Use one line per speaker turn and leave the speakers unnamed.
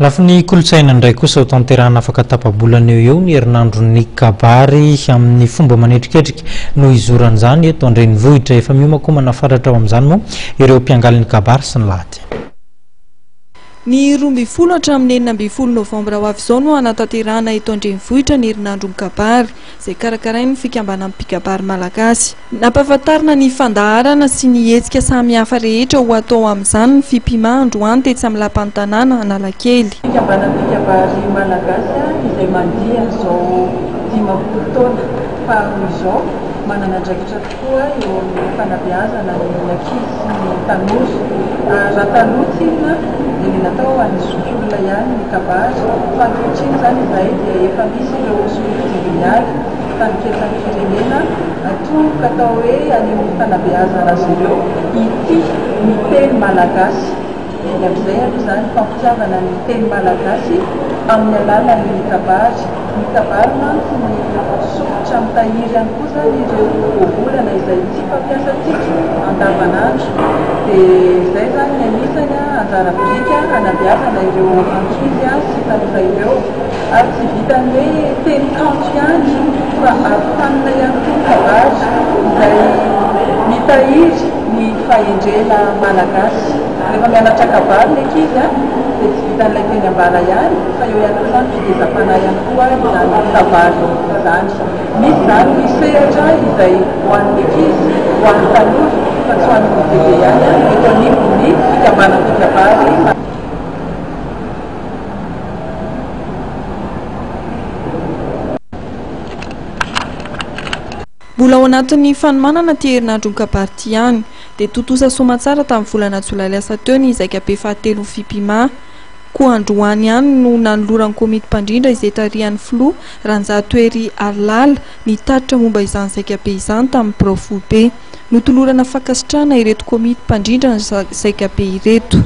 Lafiny kolontsaina indray kosa, hotanterahina afaka tapa-bolana eo eo ny herinandron'ny kabary amin'ny fomba manetriketrika no hizoran'izany eto an-drenivohitra. Efa miomakomana fatratra ao amin'izany moa ireo mpiangaly ny kabary sy ny lahady.
Ny 12 hatramin'ny 16 novambra ho avy izao no hanatanterahana eto an-drenivohitra ny herinandron'ny kabary, izay karakarain'ny fikambanan'ny mpikabary malagasy. Nampahafantarina ny fandaharana sy ny hetsika samihafa rehetra ho atao amin'izany ny Fipima androany tetsy amin'ny Lapan'ny Tanàna Analakely.
Fikambanan'ny mpikabary malagasy izay mandia an'izao 50 taona faharoa izao, manana andraikitra tokoa eo amin'ny fanabeazana ny ankizy sy ny tanora. Raha taloha tsinona dia ny natao ho an'ny zokiolona ihany ny kabary fa ankehitriny izany izahay dia efa misy ireo solofo dinginialy mpaniketsan'ny firenena Atomboka atao hoe haneho ny fanabeazana azy ireo ity ny teny malagasy. Miainga amin'izay aloha izany fampitiavana ny teny malagasy amin'ny alalan'ny kabary. Ny kabary mantsy ny sokitra mitahiry ihany koa izany ireo voambolana izay tsy fampiasantsika andavanandro. Dia izay izany ny anisany anjara biriky hanabeazana ireo ankizy sy tanora ireo. Ary tsy vitan'ny hoe teny kanto ihany fa arofanina ihany koa ny kabary izay mitahiry ny fahendrena malagasy. Rehefa mianatra kabary ny ankizy dia tsy vitan'ilay teny ambara ihany fa eo ihany koa izany fitezam-panahy ihany koa izany kabary izany. Misy izany ny sehatra izay ho an'ny ankizy, ho an'ny tanora fa tsy ho an'ny olon-dehibe ihany eto anivon'ny fikambanam-pikabary.
Mbola ao anatin'ny fanomanana ity herinandron'ny kabary ity ihany, dia tontosa soamantsara tamin'ny volana jolay lasa teo ny zaikabe fahatelon'ny Fipima. Koa androany ihany no nanoloran'ny komity mpandrindra izay tarihan'ny filoha Ranjatohery Harilala ny tatitra momba izany zaikabe izany tamin'ny birao foibe. Notolorana fankasitrahana ireto komity mpandrindra ny zaikabe ireto.